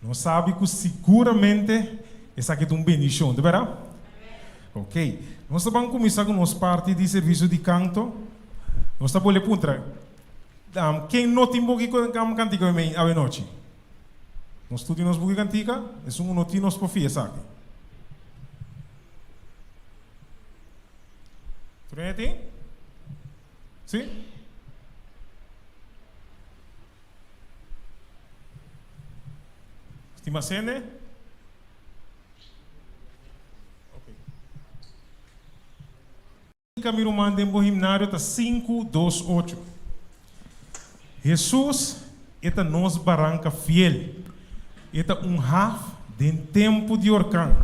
Nos sabi ku siguramente esaki ta un bendishon, ta bèrdat? Ok, nos ta ban kuminsá ku nos parti di servisio di kanto. Nos ta bolbe puntra, ken no tin buki kantika awenochi? Nos tur tin nos buki kantika, esun ku no tin nos por fia esaki. Tur hende tin? Sí? Tin mas hende? Ok. Mi ruman den bo himnario ta 5, 2, 8. Hesus e ta nos baranka fiel. E ta un haf den tempu di orkan.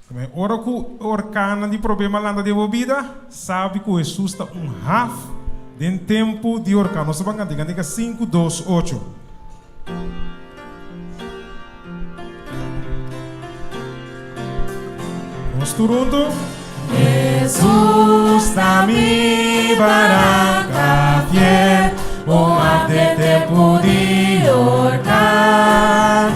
Tambe ora ku orkannan di problema lanta den bo bida, sabi ku Hesus ta un haf den tempu di orkan. Nos ta ban kanta e kantika 5, 2, 8. Nos tur huntu. Hesus ta mi baranka fiel, un haf den tempu di orkan.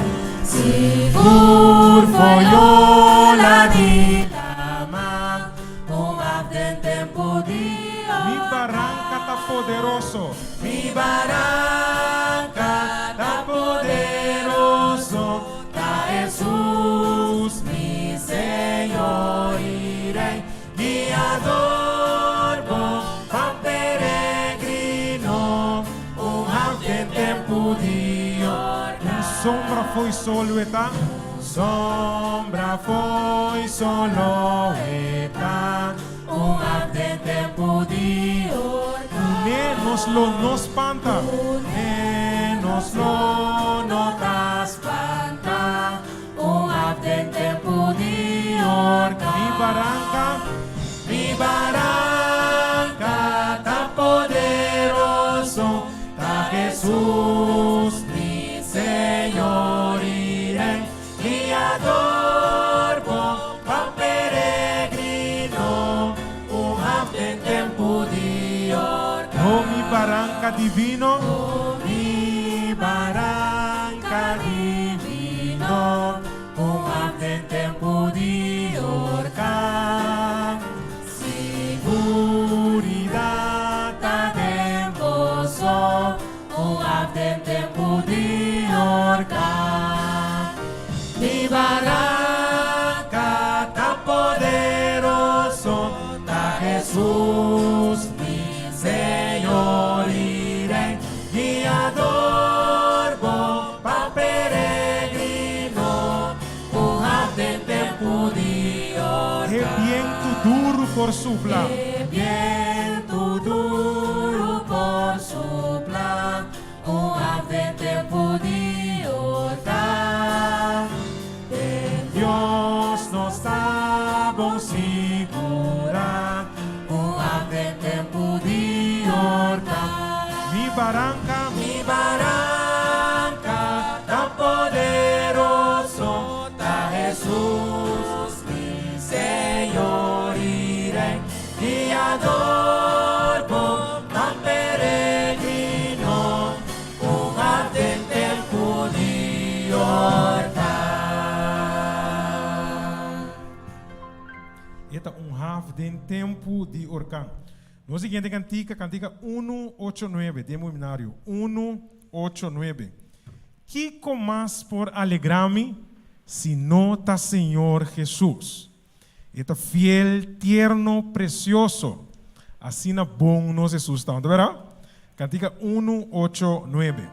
Sigur foyola di laman, un haf den tempu di orkan. Mi baranka ta poderoso. Mi baranka ta poderoso, ta Hesus mi Señor i Rey, Guiador bon pa peregrino, un haf den tempu di orkan. Un sombra fo'i solo e ta. Un sombra fo'i solo e ta. Un haf den tempu di orkan. Kuné nos lo no spanta. Kuné nos lo no ta spanta. Un haf den tempu di orkan. Mi baranka. Mi baranka ta poderoso, ta Hesus mi Señor i Rey. Guiador bon pa peregrino, un haf den tempu di orkan. Oh mi baranka divino. Oh mi baranka divino, un haf den tempu di orkan. Siguridat ta den boso. Un haf den tempu di orkan. Mi baranka ta poderoso, ta Hesus mi Señor i Rey, Guiador bon pa peregrino, un haf den tempu di orkan. E bientu duru por supla. E bientu duru por supla, un haf den tempu di orkan. Den Dios nos ta bon sigurá, un haf den tempu di orkan. Mi baranka. Mi baranka ta poderoso, ta Hesus mi Señor i Rey. Guiador bon pa peregrino, un haf den tempu di orkan. E ta un haf den tempu di orkan. Nos siguiente kantika, kantika unu ocho nuebe, den bo himnario, unu ocho nuebe. Kiko mas por alegrá mi si no ta Señor Jesus? E ta fiel, tierno, precioso. Asina bon nos Hesus ta. Ta bera? Cantica unu, ocho, nuebe.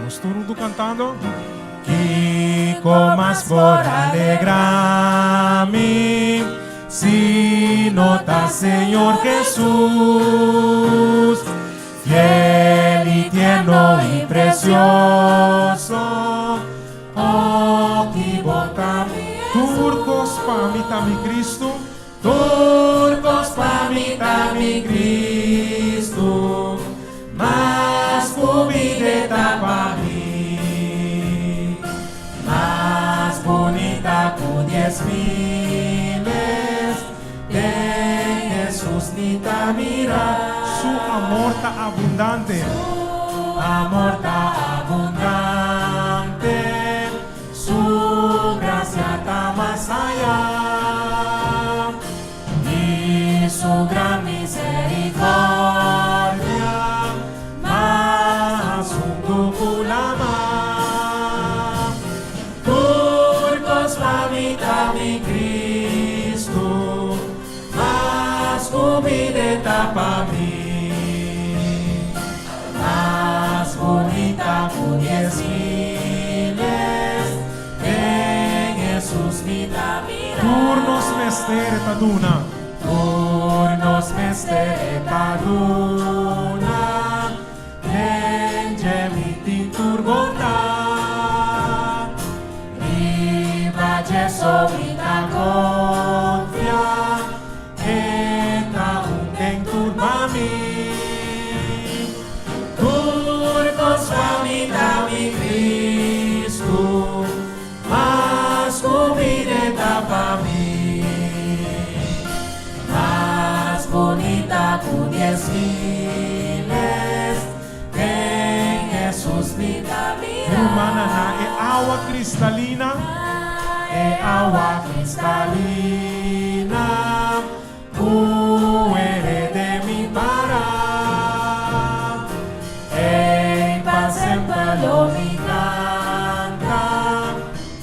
Nos tur huntu cantando. Kiko mas por alegrá mi si no ta Señor Jesús? Fiel i tierno i precioso, oh ki bon ta mi Jesús. Tur cos pa mi ta mi Cristo. Tur cos pa mi ta mi Cristo, mas cu bida ta pa mi, mas bunita cu dies miles, den Jesús mi ta. amor ta abundante. Su amor ta abundante. Su gracia ta mas ayá. I su gran misericordia mas hundu ku lamá. Tur kos pa mi ta mi Cristo, mas ku bida e ta pa mi. Mas bunita ku 10,000, den Jesus mi ta mira. Tur nos mester e ta duna. Tur nos mester e ta duna. Den dje mi tin tur bondat. Riba dje so mi ta konfia. E ta un den tur pa mi. Tur kos pa mi ta mi Cristo, mas ku bida e ta pa mi. Mas bunita ku 10,000, den Jesus mi ta mira. Rumannan, na e awa kristalina. E awa kristalina, ku e mi para. Ei pa semper lo mi kanta,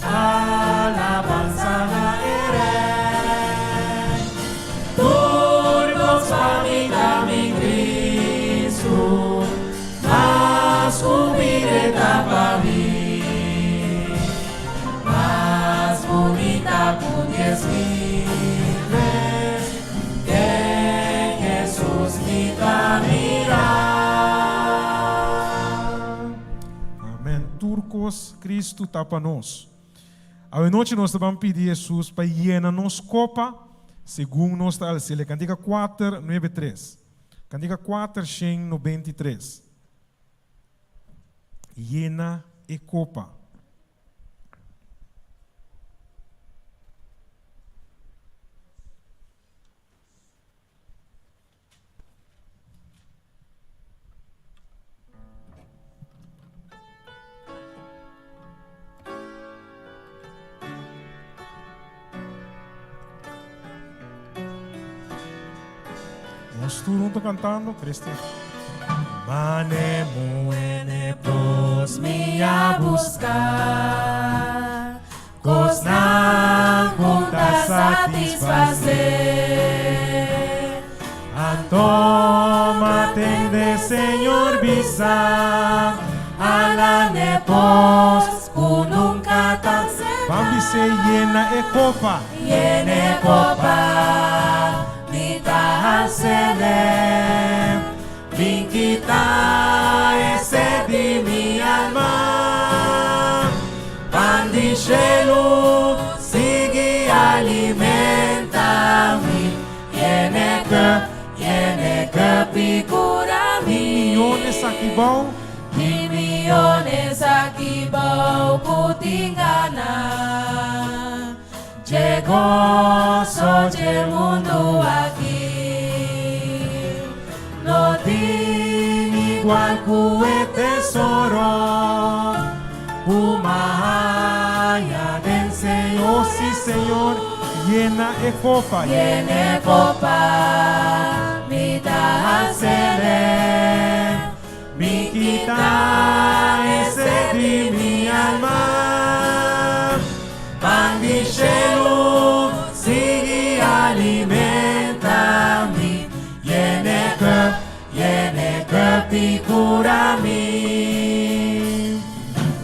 alabansa na e Rei. Tur kos pa mi ta mi Cristo, mas ku bida e ta pa mi. Mas bunita ku 10,000, den Jesus mi ta mira. Amèn. Tur kos Kristu ta pa nos. Anochi nos ta bai pidi Jesus pa yena nos kopa, segun nos ta als'é. Kantika 493. Kantika 493. Yena e kopa. Nos tur huntu kantando, Cristian. Mane muene pos mi a buska kosnan ku ta satisfasé. Anto m'a tende Señor bisa. Hala n'e pos ku nunka ta Ban bis'é yena e kopa. Yen'e kopa, mi ta ansele. Bin kita e set di mi alma. Pan di shelu, sigui alimentá mi. Yen'e kùp, yen'e kùp i kura mi. Miónes aki bou. Tin miónes aki bou ku tin gana. Dje goso dje mundu aki. No tin igual ku e tesoro. Ku m'a haña den Señor. Oh, sí, Señor, yena e kopa. Yen'e kopa, mi ta ansele. Bin kita e set di mi alma. Pan di shelu, sigui alimentá mi. Yen'e kùp, yen'e kùp i kura mi.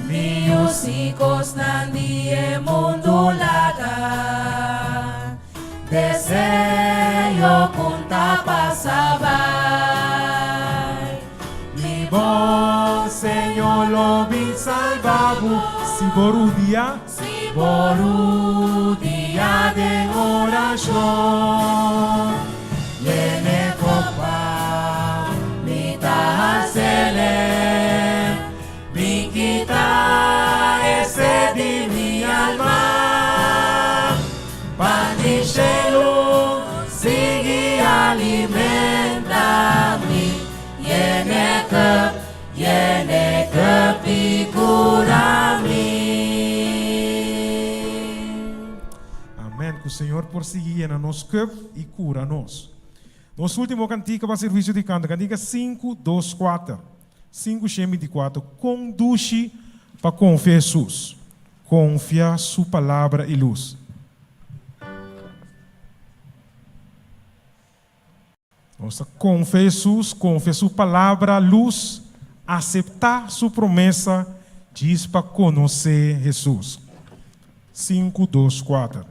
Mi si kosnan di e mundu laga. Deseo ku ta pasa bai. Mi bon Señor lo bin salba bo. Si bo rudia, Si bo rudia den orashon. Yen'e kopa, mi ta ansele. Bin kita e set di mi alma. Pan di shelu, sigui alimentá mi. por sigui yena nos cup y cura nos. Nos ultimo cantica pa servicio di canto, cantica sinku, dos, kuater, 524, Con dushi pa confia Jesus, confia Su palabra y luz. Nos ta konfia Hesus, konfia su Palabra, lus, aseptá su promesa djis pa konosé Hesus. Sinku, dos, kuater.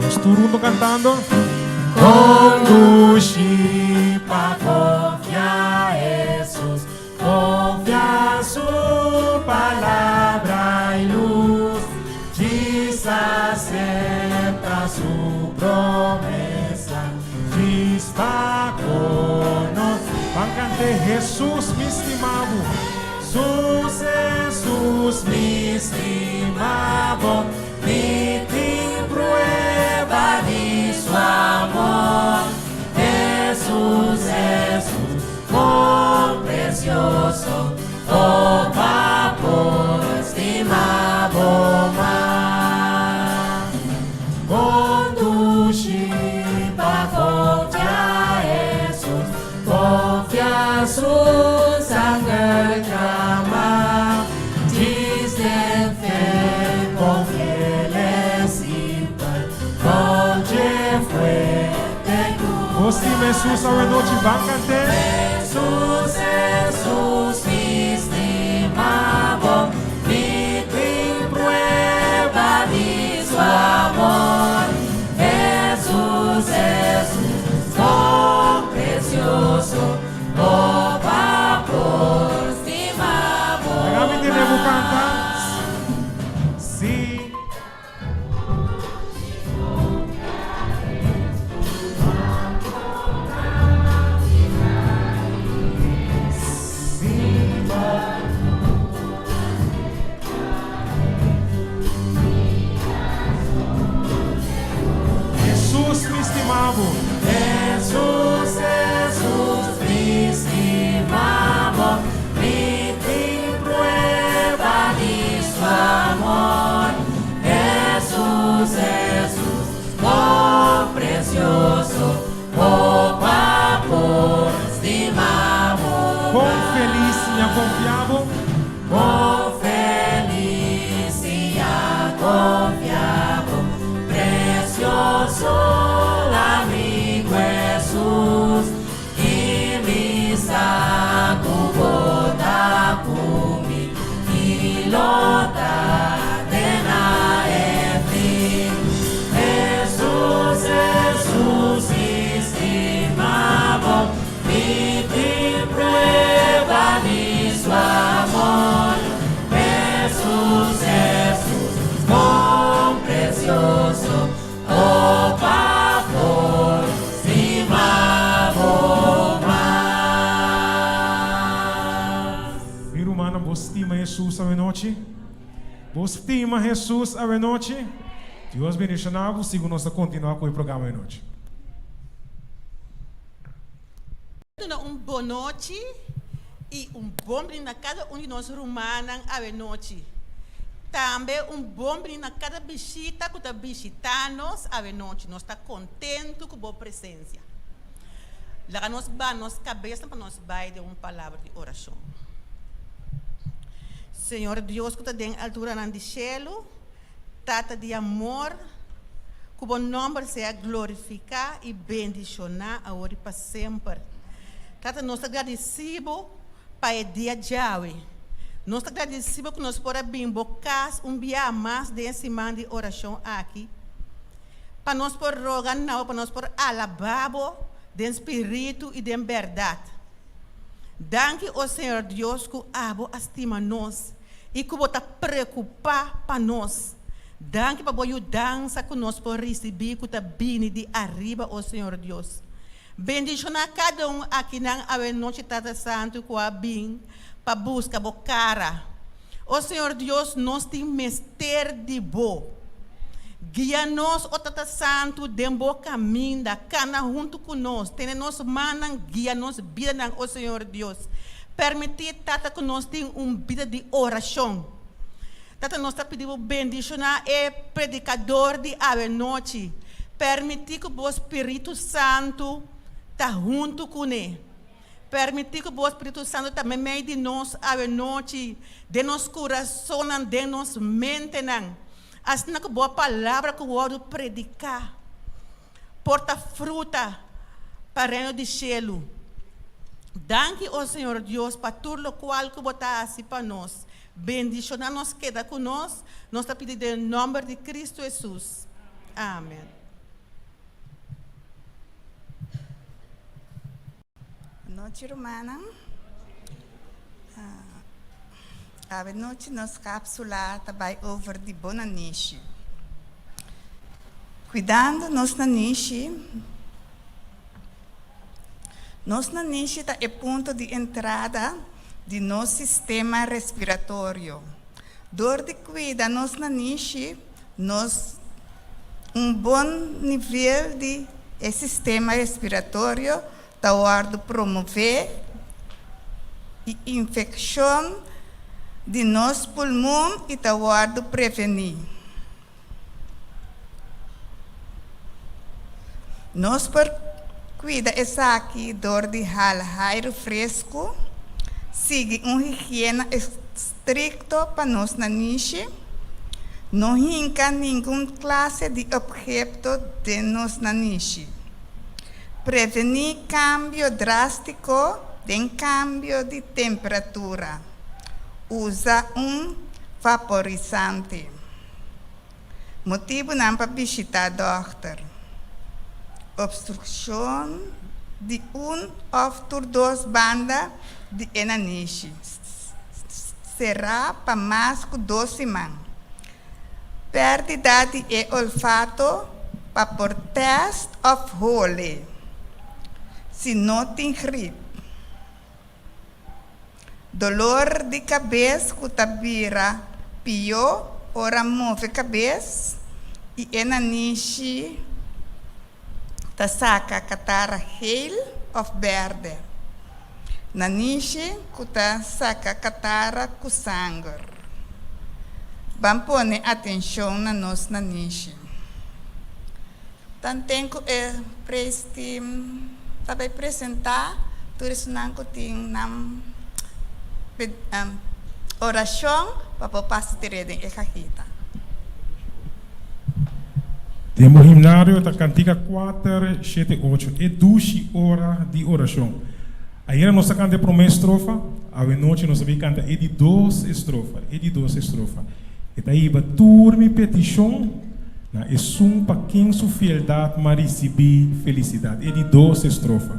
Nos tur hunto kantando. Kon dushi pa konfia Hesus, konfia su palabra i lus, djis asepta su promesa, djis pa konos. Ban kant'é, Hesus mi stima bo. Sus Hesus mi stima bo. Mi tin prueba di su amor, Hesus, Hesus, kon presioso, oh pa por stima bo mas. Kon dushi pa konfia Hesus, konfia su sanger drama, djis den fe konfiele simpel, kon dje fuerte ku Bo stima Hesus awe nochi, ban kant'é. Hesus, Hesus, mi stima bo, mi tin prueba di su amor. Hesus, Hesus, kon presioso, oh pa por stima bo Laga mi tende bo kanta. mas. Sí. Hesus mi stima bo. Hesus, Hesus mi stima bo, mi tin prueba di su amor. Hesus, Hesus, kon presioso, oh pa por stima bo Kon felis mi a konfia bo. Kon felis mi a konfia bo, presioso amigu Hesus, i mi sa ku bo ta ku mi, i lo ta te na e fin. Hesus, Hesus, mi stima bo, Mi tin prueba di su amor, Hesus, Hesus, kon presioso, oh pa por stima bo mas. Mi rumannan, bo stima Hesus awenochi? Bo stima Hesus awenochi? Dios bendiciona bo, sigur nos ta continua cu e programa awenochi. Duna un bonochi i un bon bini na kada un di nos rumannan awenochi. Tambe un bon bini na kada bishita ku ta bishitá nos awenochi. Nos ta kontentu ku bo presensia. Laga nos baha nos kabesnan pa nos bai den un palabra di orashon. Señor Dios ku ta den alturanan di shelu, Tata di amor, ku bo nòmber sea glorifiká i bendishoná awor i pa semper. Tata, nos ta gradisí bo pa e dia djawe. Nos ta gradisí bo ku nos por a bin bo kas un bia mas den e siman di orashon aki, pa nos por roga na bo, pa nos por alabá bo den spiritu i den bèrdat. Danki, o Señor Dios, ku abo a stima nos i ku bo ta preokupá pa nos. Danki pa bo yudansa ku nos por risibí ku ta bini di ariba, o Señor Dios. Bendishoná kada un akinan awenochi, Tata Santu, ku a bin pa buska bo kara. O Señor Dios, nos tin mester di bo. Guia nos, o Tata Santu, den Bo kaminda, kana huntu ku nos, tene nos mannan, guia nos bidanan, o Señor Dios. Permití, Tata, ku nos tin un bida di orashon. Tata, nos ta pidi Bo bendishoná e predikador di awe nochi. Permití ku Bo Spiritu Santu ta huntu kuné. Permití ku Bo Spiritu Santu ta meimei di nos awe nochi, den nos kurasonnan, den nos mentenan. Asina ku bo palabra ku wòrdu prediká por ta fruta pa Reino di shelu. Danki, o Señor Dios, pa tur lokual ku bo ta hasi pa nos. Bendishoná nos, keda ku nos. Nos ta pidi den nòmber di Kristu Hesus. Amen. Nochi rumannan. Awe nochi nos kapsula ta bai over di bo nanishi. Kuidando nos nanishi, Nos nanishi ta e punto di entrada di nos sistema respiratorio. Dor di kuida nos nanishi, nos un bon nivel di e sistema respiratorio ta wòrdu promové i infekshon di nos pulmon i ta wòrdu prevení. Nos por kuida esaki dor di hala hairu fresku, sigui un higiena estrikto pa nos nanishi, no hinka ningun klase di opgepto den nos nanishi, prevení kambio drástiko den kambio di temperatura, usa un vaporisante. Motibunan pa bishitá dòkter. Opstrukshon di un òf tur dos banda di e nanishi será pa mas ku dos siman. Pèrdida di e olfato pa por tèst òf hole si no tin grip. Dolor di kabes ku ta bira pió ora move kabes i e nanishi ta saka katara geel òf bèrdè. Nanishi ku ta saka katara ku sanger. Ban pone atenshon na nos nanishi. Tanten ku e praise team ta bai presentá, tur esunnan ku tin nan orashon pa por pasa tir'é den e kajita. Den bo himnario ta kantika kuater, shete, ocho, E dushi ora di orashon. Ayera nos a kanta e promé estrofa, awenochi nos a bin kanta e di dos estrofa, e di dos estrofa. E ta hiba tur mi petishon na esun pa ken su fieldat m'a risibí felisidat. E di dos estrofa.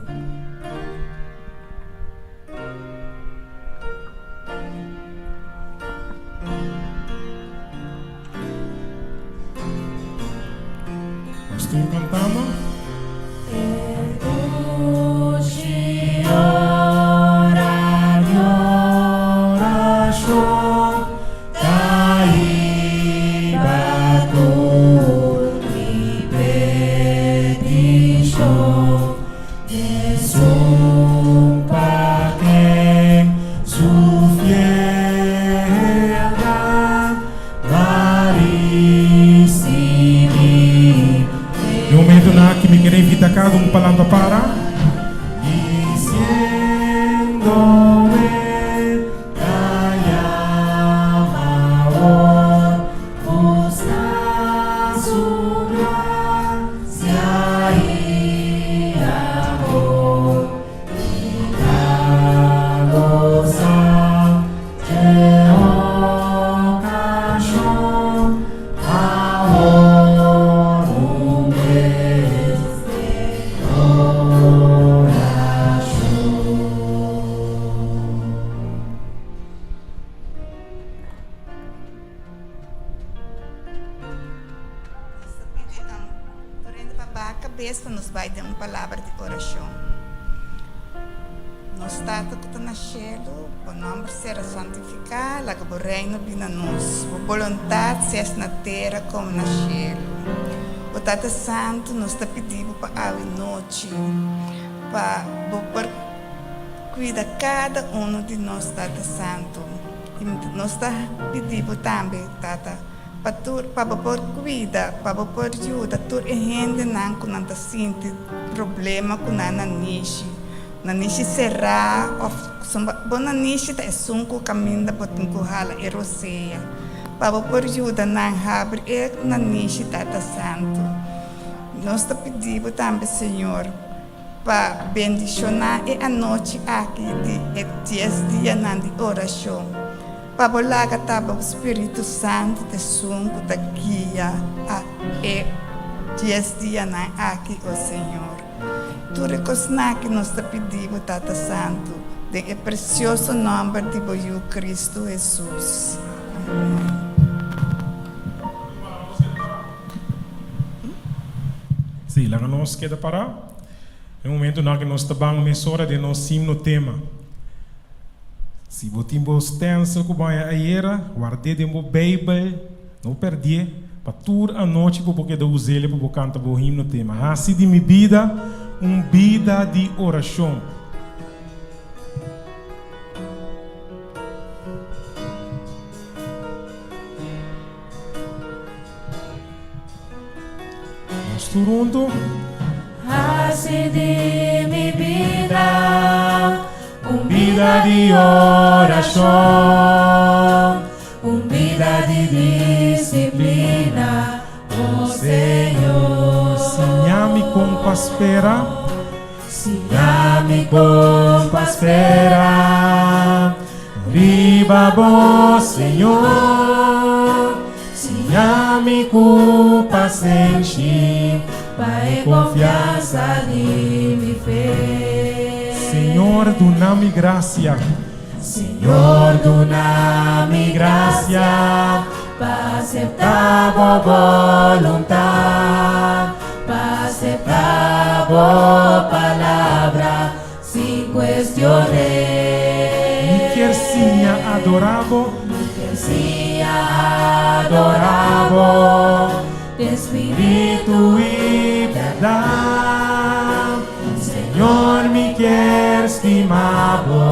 Nos tur kantando. E momentonan aki mi kere invita cada un pa lanta para. Nos ta pidi tur hende pa baha kabes pa nos bai den un palabra di orashon. Nos Tata ku ta na shelu, bo nòmber sera santifiká, laga bo Reino bin na nos, bo boluntat sea na tera komo na shelu. O Tata Santu, nos ta pidi bo pa awe nochi, pa bo por kuida kada unu di nos, Tata Santu. I nos ta pidi bo tambe, Tata, pa tur, pa bo por kuida, pa bo por yuda tur e hendenan ku nan ta sinti problema ku nan nanishi, nanishi será òf bo nanishi ta esun ku kaminda bo tin ku hala e rosea, pa bo por yuda nan habri e nanishi, Tata Santu. Nos ta pidi bo tambe, Señor. Pa bendishoná e anochi aki di e dies dianan di orashon, pa bo laga ta bo Spiritu Santu ta esun ku ta guia a e dies dianan aki, o Señor. Tur e kosnan aki nos ta pidi bo, Tata Santu, den e presioso nòmber di bo Yu Kristu Hesus. Amèn. Sí, laga nos keda pará. E momentunan ku nos ta ban mesora den nos himno tema. Si bo tin bo stencil ku bo haña ayera, ward'é den bo Beibel, no pèrdié, pa tur anochi bo por keda us'el pa bo kanta bo himno tema. Hasi di mi bida un bida di orashon. Nos tur huntu. Hasi di mi bida un bida di orashon, un bida di disiplina, o Señor. Siña mi kon pa spera. Siña mi kon pa spera riba bo, Señor. Siña mi ku pasenshi pa e konfiansa di mi fe. Señor, duna mi grasia. Señor, duna mi grasia pa aseptá bo boluntat, pa aseptá bo palabra sin kuestion'é. Mi kier siña adorá bo. Mi kier siña adorá bo den spiritu i bèrdat. Señor mi kier stima bo,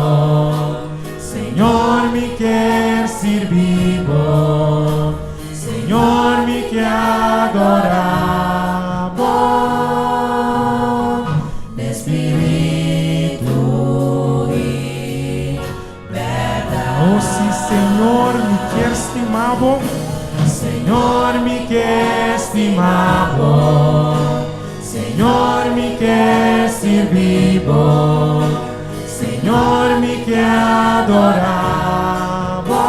Señor mi kier sirbi bo, Señor mi kier adora bo Den spiritu i berdad. Oh si Señor mi kier stima bo, Señor mi kier stima bo. Señor mi ke sirbi bo, Señor mi ke adora bo.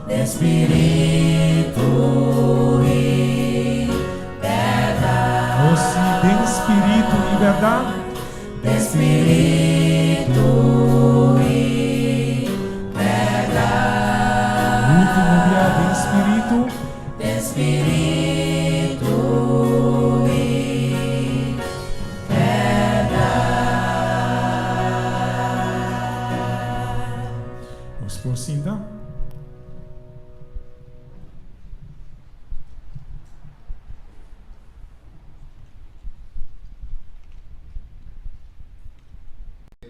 Den spiritu i berdad. Oh si, den spiritu i berdad. Den spiritu i berdad. Ultimo bia, den spiritu. Den spiritu i berdad. Nos por sinta.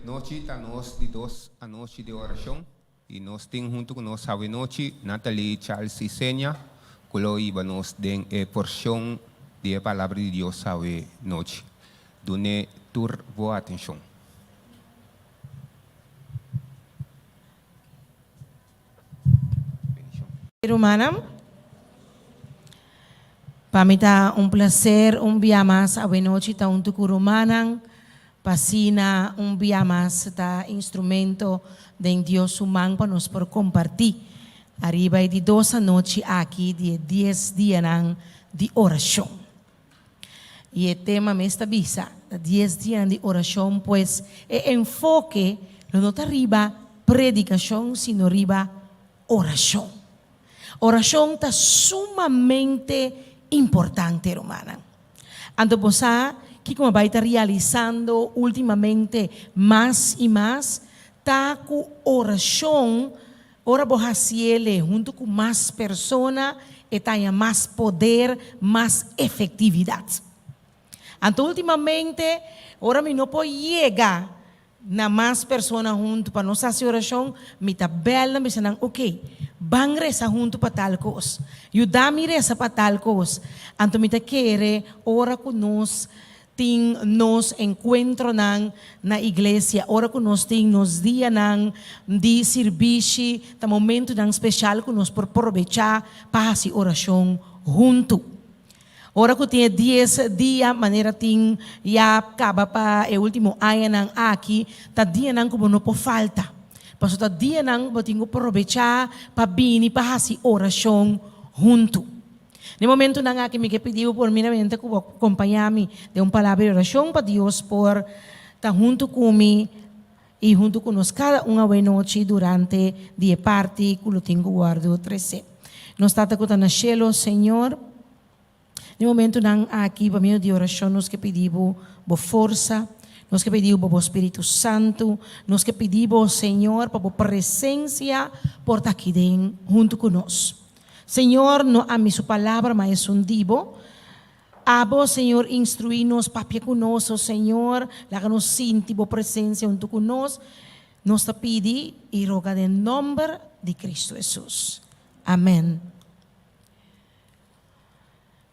Nochi ta nos di dos anochi di orashon i nos tin huntu ku nos awenochi Nathalie, Charles i Senia ku lo hiba nos den e porshon di e Palabra di Dios awe nochi. Dun'é tur bo atenshon. Rumannan, pa mi ta un placer un bia mas awenochi ta hunto cu rumannan pa asina un bia mas ta instrumento den Dios su man pa nos por comparti ariba e di dos anochi aki di e dies dianan di oracion. I e tema mes ta bisa, ta dies dianan di orashon, pues e enfoke lo no ta riba predikashon sino riba orashon. Orashon ta sumamente importante, rumannan. Anto bo sa Kiko mi a bai ta realisando últimamente mas i mas ta ku orashon ora bo hasiele huntu ku mas persona e ta haña mas poder, mas efektividat. Anto últimamente ora mi no por yega na mas persona huntu pa nos hasi orashon, mi ta bèl nan bisa nan, Oke, ban resa huntu pa tal kos. Yuda mi resa pa tal kos. Anto mi ta kere ora ku nos tin nos enkuentronan na iglesia, ora ku nos tin nos dianan di sirbishi, ta momentunan speshal ku nos por probechá pa hasi orashon huntu. Ora ku tin e dies dia, manera tin ya kaba pa e último añanan aki, ta dianan ku bo no por falta. Pasobra ta dianan ku bo tin ku probechá pa bini pa hasi orashon huntu. Na e momentunan aki mi ke pidi bo por miramente ku bo kompañá mi den un palabra di orashon pa Dios por ta huntu ku mi i huntu ku nos kada un awenochi durante di e parti ku lo tin ku wòrdu tresé. Nos Tata ku ta na shelu, Señor, Den momentunan aki, pa medio di orashon, nos ke pidi Bo Bo forsa, nos ke pidi Bo Bo Spiritu Santu, nos ke pidi Bo, Señor, pa Bo presensia por ta aki den huntu ku nos. Señor, no ami su palabra, ma esun di Bo. Abo, Señor, instruí nos, papia ku nos, o Señor, laga nos sinti Bo presensia huntu ku nos. Nos ta pidi i roga den nòmber di Kristu Hesus. Amèn.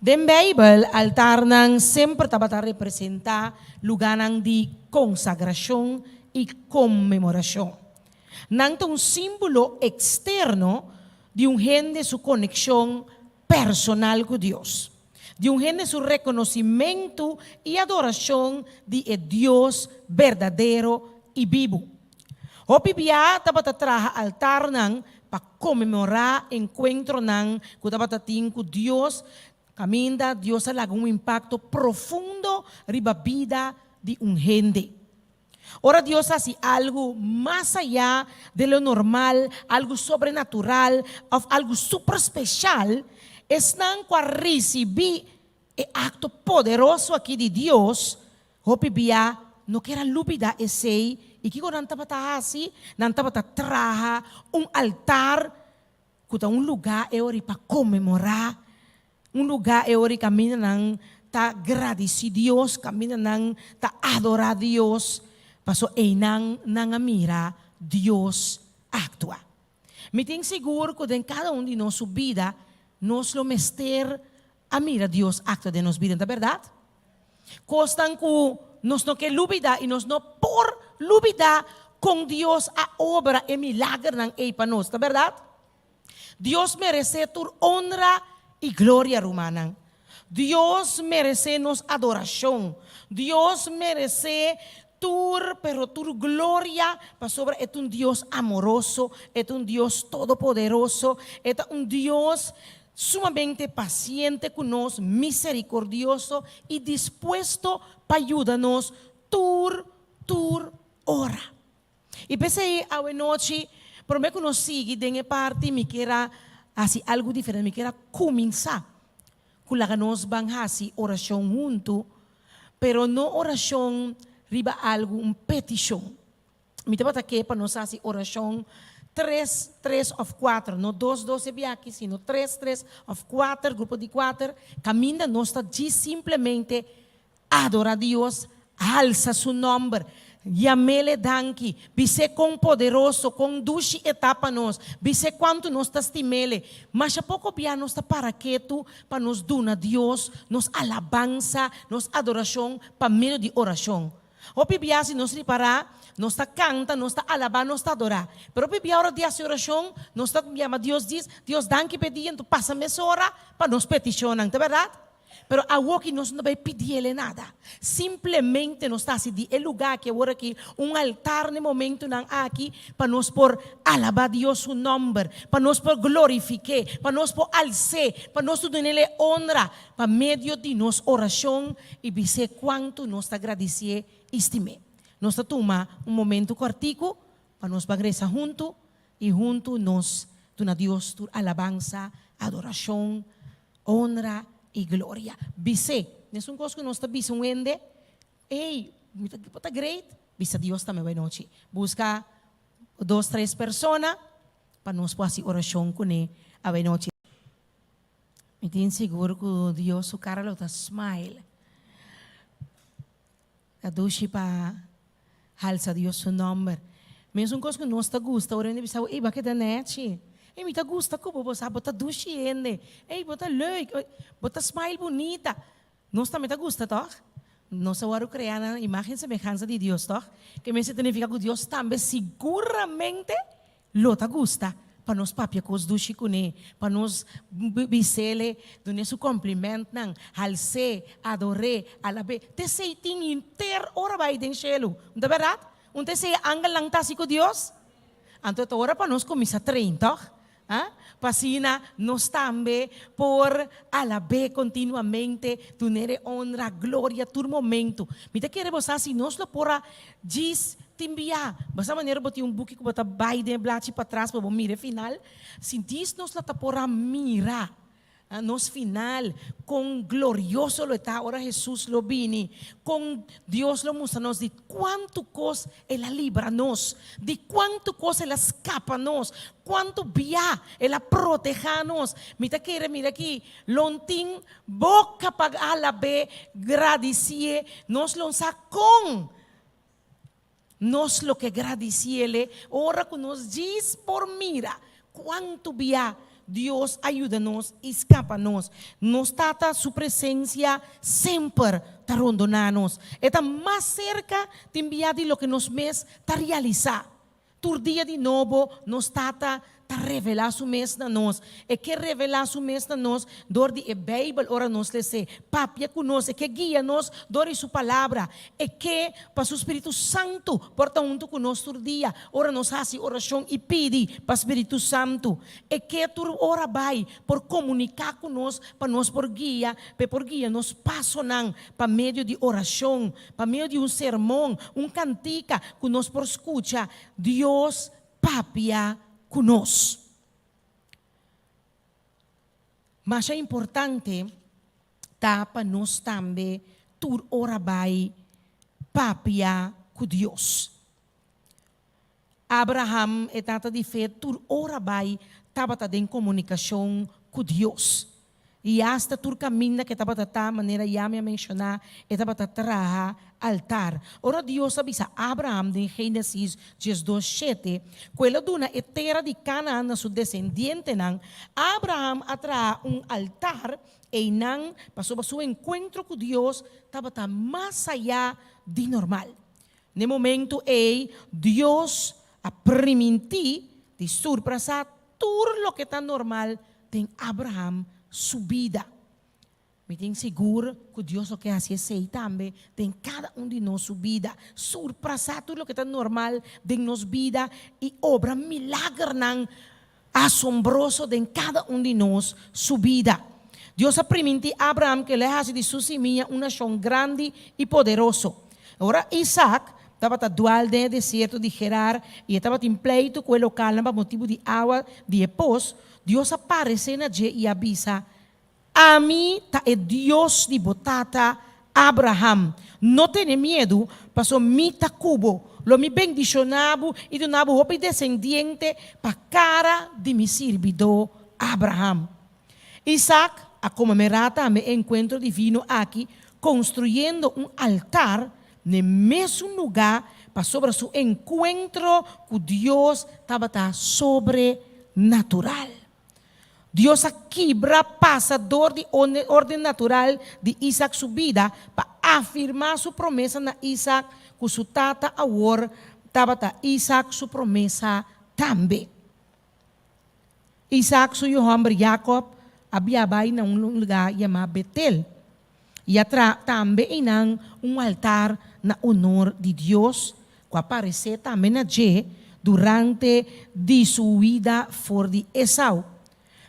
Den Beibel, altarnan semper tabata representá lugánan di konsagrashon i konmemorashon. Nan ta un símbolo eksterno di un hende su konekshon personal ku Dios, di un hende su rekonosimentu i adorashon di e Dios berdadero i bibu. Hopi bia tabata traha altarnan pa konmemorá enkuentronan ku tabata tin ku Dios, kaminda Dios a laga un impakto profundo riba bida di un hende. Ora Dios hasi algu mas ayá de lo normal, algu sobrenatural òf algu super speshal, esnan ku a risibí e akto poderoso akí di Dios Hopi bia no ker a lubida esei i kiko nan tabata hasi? Nan tabata traha un altar ku ta un lugá e ora pa konmemorá, un lugá e ora kaminda nan ta gradisí Dios, kaminda nan ta adorá Dios, pasobra einan nan a mira Dios aktua. Mi tin sigur ku den kada un di nos su bida nos lo mester a mira Dios aktua den nos bida, no ta bèrdat? Kosnan ku nos no ke lubidá i nos no por lubidá kon Dios a obra e milagernan ei pa nos, ta bèrdat? Dios meresé tur onra i gloria, rumannan. Dios meresé nos adorashon. Dios meresé tur, pero tur gloria, pasobra e ta un Dios amoroso, e ta un Dios todopoderoso, e ta un Dios sumamente pasiente ku nos, miserikordioso i dispuesto pa yuda nos tur, tur ora. I p'esei awe nochi, promé ku nos sigui den e parti, mi kier a hasi algu diferente, mi kier a kuminsá ku laga nos ban hasi orashon huntu, pero no orashon riba algu, un petishon. Mi tabata ke pa nos hasi orashon tres, tres òf kuater, no dos, dos e biachi, sino tres, tres òf kuater, grupo di kuater, kaminda nos ta djis simplemente adorá Dios, alsa su nòmber, yam'El e danki, bis'é kon poderoso, kon dushi e ta pa nos, bis'é kuantu nos ta stim'El. Masha poko bia nos ta para ketu pa nos duna Dios nos alabansa, nos adorashon pa medio di orashon. Hopi bia si nos ripará, nos ta kanta, nos ta alabá, nos ta adorá. Pero hopi bia ora di hasi orashon, nos ta yama Dios dis, Dios danki p'e dia, enton pasa mesora pa nos petishonnan, ta bèrdat? Pero awoki nos no ta bai pidiele nada. Simplemente nos ta hasi di e lugá aki awor aki un altar na e momentunan aki pa nos por alabá Dios su nòmber, pa nos por glorifik'é, pa nos por als'é, pa nos por dun'El e onra. Pa medio di nos orashon i bis'é kuantu nos ta gradisié i stim'é. Nos ta tuma un momentu kòrtiku pa nos ban resa huntu i huntu nos duna Dios tur alabansa, adorashon, onra i gloria. Bis'é. Mesun kos ku nos ta bisa un hende. Ey, mi ta, bo ta great. Bisa Dios tambe bai nochi. Buska dos, tres persona pa nos por hasi orashon kuné awe nochi. Mi tin sigur ku Dios su kara lo ta smile. Ta dushi pa halsa Dios su nòmber. Mesun kos ku nos ta gusta ora hende bisa bo, ey bo a keda nèchi. Ey mi ta gusta ku bo, bo sa bo ta dushi hende. Ey bo ta leuk, bo ta smile bunita. Nos tambe ta gusta tòg? Nos a wòrdu kreá na imágen i semehansa di Dios tòg? Ke mester signifiká ku Dios tambe siguramente lo ta gusta pa nos papia kos dushi kuné, pa nos bis'é, dun'é su komplimentnan, hals'é, ador'é, alab'é. Ta esei tin henter ora bai den shelu, no ta bèrdat? Un ta esei e angelnan ta hasi ku Dios? Anto ta ora pa nos kuminsá train, tòg? A Pa asina nos tambe por alab'é kontinuamente, dun'é honra, gloria tur momentu. Mi ta kere bo sa si nos lo por a djis tin bia. Bo sa manera bo tin un buki ku bo ta bai den e blachi patras pa bo mira e final? Si djis nos lo ta por a mira nos final, kon glorioso lo e ta ora Hesus lo bini, kon Dios lo mustra nos di kuantu kos El a libra nos, di kuantu kos El a skapa nos, kuantu bia El a protehá nos. Mi ta kere mira aki, lo tin boka pa alab'é, gradisié, nos lo sa kon nos lo ke gradisié-le ora ku nos djis por mira kuantu bia Dios a yuda nos i skapa nos. Nos Tata su presensia semper ta rondoná nos. E ta mas serka tin bia di loke nos mes ta realisá. Tur dia di nobo nos Tata ta revelá su mes na nos. E ke revelá su mes na nos dor di e Beibel ora nos les'é. Papia ku nos, e ke guia nos dor di su Palabra. E ke pa su spiritu santu por ta huntu ku nos tur dia ora nos hasi orashon i pidi pa spiritu santu. E ke tur ora bai por komuniká ku nos pa nos por guia, pa e por guia nos pasonan pa medio di orashon, pa medio di un sermon, un kantika ku nos por skucha Dios papia ku nos. Masha importante ta pa nos tambe tur ora bai papia ku Dios. Abraham, e tata di fe, tur ora bai tabata den komunikashon ku Dios. I asta tur kaminda ku e tabata ta, manera ya mi a menshoná, e tabata traha altar. Ora Dios a bisa Abraham den Génesis 12, shete, ku el a duna e tera di Kanaan na su desendientenan, Abraham a traha un altar einan pasobra su enkuentro ku Dios tabata mas ayá di normal. N'e momentu ei, Dios a primintí di surprasá tur loke ta normal den Abraham su bida. Mi tin sigur ku Dios lo ke hasi esei tambe den kada un di nos su bida, surprasá tur loke ta normal den nos bida i obra milagernan asombroso den kada un di nos su bida. Dios a primintí Abraham ku el a hasi di su simia un nashon grandi i poderoso. Ora Isaac tabata dual den e desierto di Gerar i e tabatin pleitu ku e lokalnan pa motibu di awa di e pos, Dios a paresé na dje i a bisa, Ami ta e Dios di bo tata Abraham. No tene miedu, paso mi ta ku bo. Lo mi bendishoná bo i duna bo hopi desendiente pa kara di mi sirbidó Abraham. Isaac a konmemerá tambe e enkuentro divino aki konstruyendo un altar n'e mesun lugá pasobra su enkuentro ku Dios tabata sobrenatural. Dios a kibra pasa dor di orden natural di Isaac su bida pa afirmá su promesa na Isaac ku su tata awor tabata Isaac su promesa tambe. Isaac su yu hòmber Jacob a bia bai na un lugá yamá Betel i a traha tambe einan un altar na onor di Dios ku a paresé tambe na dje durante di su huida for di Esau.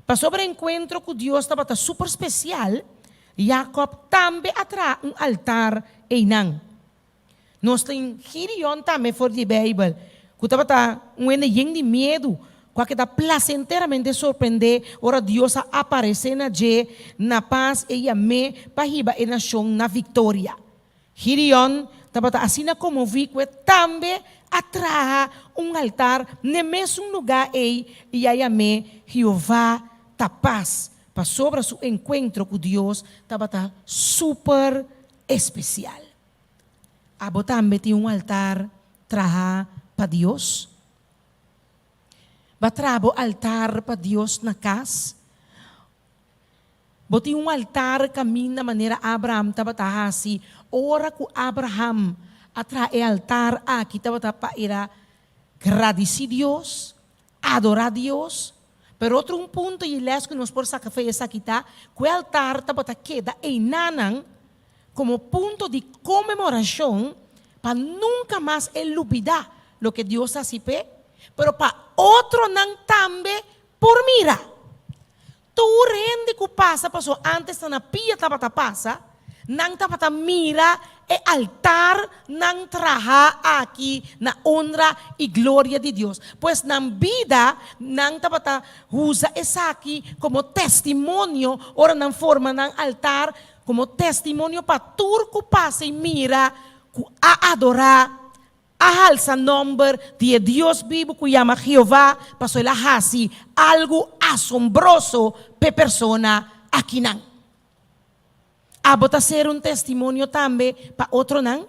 Pasobra e enkuentro ku Dios tabata super spesial, Jacob tambe a traha un altar einan. Nos tin Gideon tambe for di e Beibel, ku tabata un hende yen di miedu, ku a keda plasenteramente sorprendé ora Dios a aparesé na dje na pas i yam'é pa hiba e nashon na viktoria. Gideon tabata asina konmoví ku e tambe a traha un altar n'e mesun lugá ei i a yam'é Jehová ta Pas, pasobra su enkuentro ku Dios tabata super espesial. Abo tambe tin un altar trahá pa Dios? Bo a traha bo altar pa Dios na kas? Bo tin un altar kaminda manera Abraham tabata hasi ora ku Abraham a traha e altar aki tabata pa era gradisí Dios, adorá Dios. Pero otro un punto i lès ku nos por saka for esaki ta ku e altar tabata keda einanan komo punto di konmemorashon pa nunka mas e lubidá loke Dios a hasi p'e, pero pa otronan tambe por mira. Tur hende ku pasa paso ántes ta na pia tabata pasa, nan tabata mira e altar nan traha aki na onra i gloria di Dios. Pues nan bida nan tabata usa esaki komo testimonio ora nan forma nan altar komo testimonio pa tur ku pasa i mira ku a adorá A halsa nòmber di e Dios bibu ku yama Jehová pasobra el a hasi algu asombroso p'e persona akinan. Abo ta ser un testimonio tambe pa otronan?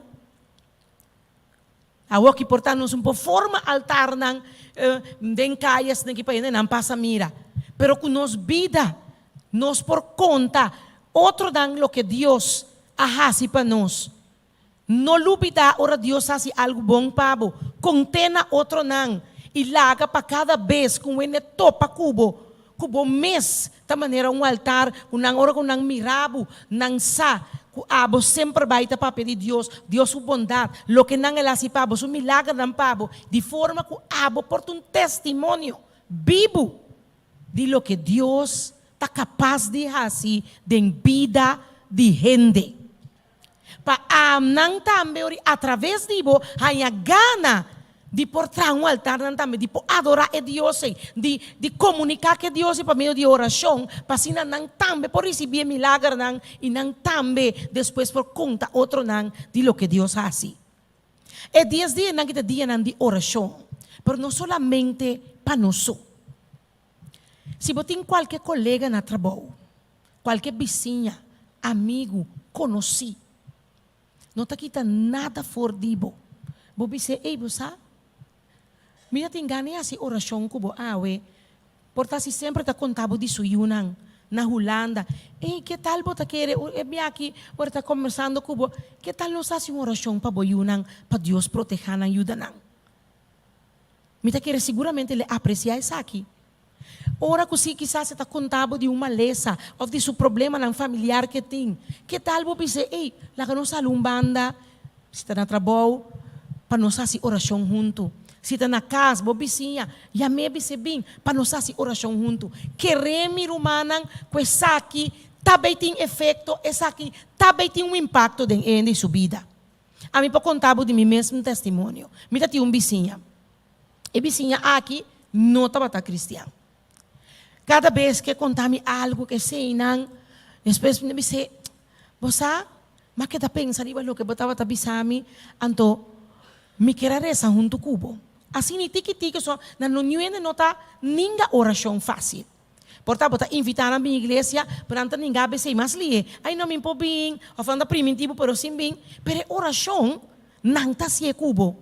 Awoki por ta nos un por forma altarnan den kaya esnan ki pa hendenan pasa mira, pero ku nos bida nos por konta otronan loke Dios a hasi pa nos. No lubidá ora Dios hasi algu bon pa bo, kont'é na otronan i laga pa kada bes ku un hende topa ku bo, ku bo mes ta manera un altar ku nan ora ku nan mira bo, nan sa ku abo semper bai ta papia di Dios, Dios su bondat, loke nan el hasi pa bo, su milagernan pa bo, di forma ku abo por ta un testimonio bibu di loke Dios ta kapas di hasi den bida di hende. Pa amnan tambe ori atraves di bo haña gana di por traha un altar nan tambe, di por adorá e Dios ei, di di komuniká ku e Dios ei pa medio di orashon, pa asina nan tambe por risibí e milagernan i nan tambe despues por konta otronan di loke Dios hasi. E dies dianan ki ta dianan di orashon, pero no solamente pa nos so. Si bo tin kualke kolega na trabou, kualke bisiña, amigu, konosí, no ta kita nada for di bo. Bo bis'é, Ey, bo sa, mi ta tin gana di hasi orashon ku bo awe. Por ta si semper ta konta bo di su yunan na Hulanda. Ey, ke tal bo ta kere e biaha ora ta kombersando ku bo, ke tal nos hasi un orashon pa bo yunan, pa Dios protehá nan, yuda nan? Mi ta kere siguramente le apresiá esaki. Ora ku si kisas e ta konta bo di un malesa òf di su problemanan familiar ku e tin, ke tal bo bis'é, Ey, laga nos sali un banda, si ta na trabou, pa nos hasi orashon huntu. Si ta na kas, bo bisiña, yam'é bis'é bin pa nos hasi orashon huntu. Keré mi rumannan ku esaki ta bay tin efekto, esaki ta bay tin un impakto den e hende i su bida. Ami por konta bo di mi mesmu testimonio. Mi ta tin un bisiña. E bisiña aki no tabata kristian. Kada bes ku e konta mi algu ku eseinan, despues mi ta bis'é, Bo sa, m'a keda pensa riba loke bo tabata bisa mi, anto mi kier a resa huntu ku bo. Asina i tiki tiki so nan no niun hende no ta ninga orashon fásil. Por ta bo ta invitá nan bin iglesia, pero nan ta ninga abc mas lihe. Ay no, mi por bin, of nan ta priminti bo pero sin bin. Pero e orashon, nan ta hasié ku bo.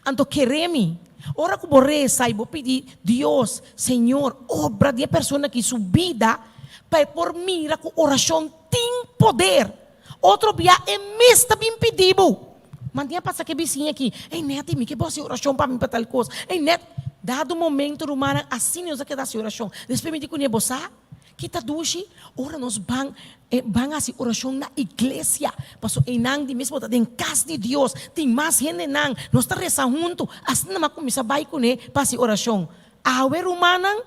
Anto kere mi, ora ku bo resa i bo pidi Dios, Señor, obra di e persona aki su bida pa e por mira ku orashon tin poder. Otro bia e mes ta bin pidi bo. Manti a pasa ku e bisiña aki, Ey Netty, mi ke bo hasi orashon pa mi pa tal kos. Ey Net, dado momento rumannan asina nos a keda hasi orashon. Despues mi di kuné, Bo sa ki ta dushi? Ora nos ban ban hasi orashon na iglesia, pasobra eynan di mes bo ta den kas di Dios, tin mas hendenan, nos ta resa huntu. Asina mi a kuminsá bai kuné pa hasi orashon. Awe rumannan,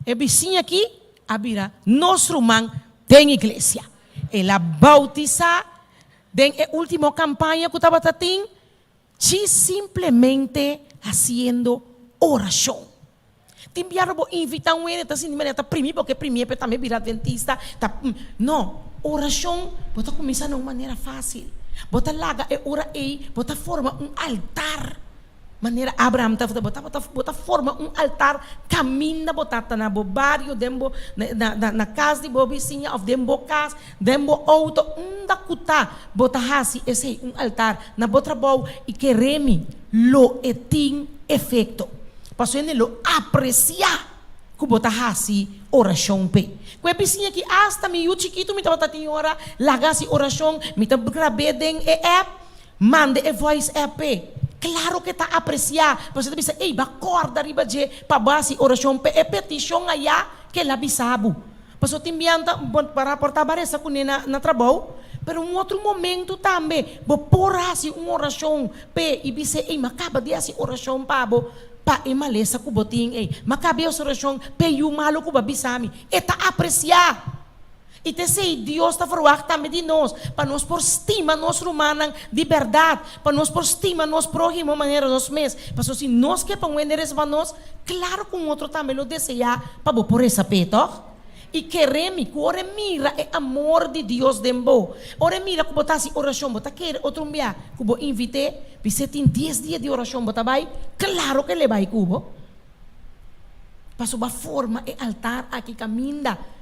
E bisiña aki a bira nos ruman den iglesia. El a bautisá den e último kampaña ku tabata tin, djis simplemente hasiendo orashon. Tin biaha bo invitá un hende ta sinti manera ta primi bo ke primié pa e tambe bira adventista, ta no, orashon bo ta kuminsá na un manera fásil. Bo ta laga e ora ei, bo ta forma un altar. Manera Abraham tabata, bo tabata, bo ta forma un altar kaminda bo ta, ta na bo bario, den bo, na, na, na kas di bo bisiña òf den bo kas, den bo outo, unda ku ta, bo ta hasi esei un altar na bo trabou i kere mi, lo e tin efekto. Pasobra hende lo apresiá ku bo ta hasi orashon p'e. Ku e bisiña aki asta mi yu chikitu mi tabata tin ora laga hasi orashon, mi ta grab'é den e app, manda e voice app p'e. Klaro ku e ta apresiá, pasobra e ta bisa, Ey, bo a kòrda riba dje pa bo hasi orashon p'e. E petishon ayá ku el a bisa bo. Pasobra tin biaha ta bo raportá bo a resa kuné na trabou, pero un otro momento tambe bo por hasi un orashon p'e i bis'é, Ey, mi a kaba di hasi orashon pa bo pa e malesa ku bo tin ei. Mi a kaba di hasi orashon p'e yu malu ku bo a bisa mi. E ta apresiá. I ta esei Dios ta ferwagt tambe di nos, pa nos por stima nos rumannan di bèrdat, pa nos por stima nos próhimo manera nos mes. Pasobra si nos ke pa un hende resa pa nos, klaro ku un otro tambe lo deseá pa bo por resa p'e, tòg? I kere mi ku ora e mira e amor di Dios den bo, ora e mira ku bo ta hasi orashon, bo ta kere otro un bia ku bo invit'é, bis'é tin dies dia di orashon bo ta bai, klaro ku el e bai ku bo. Pasobra bo a forma e altar aki kaminda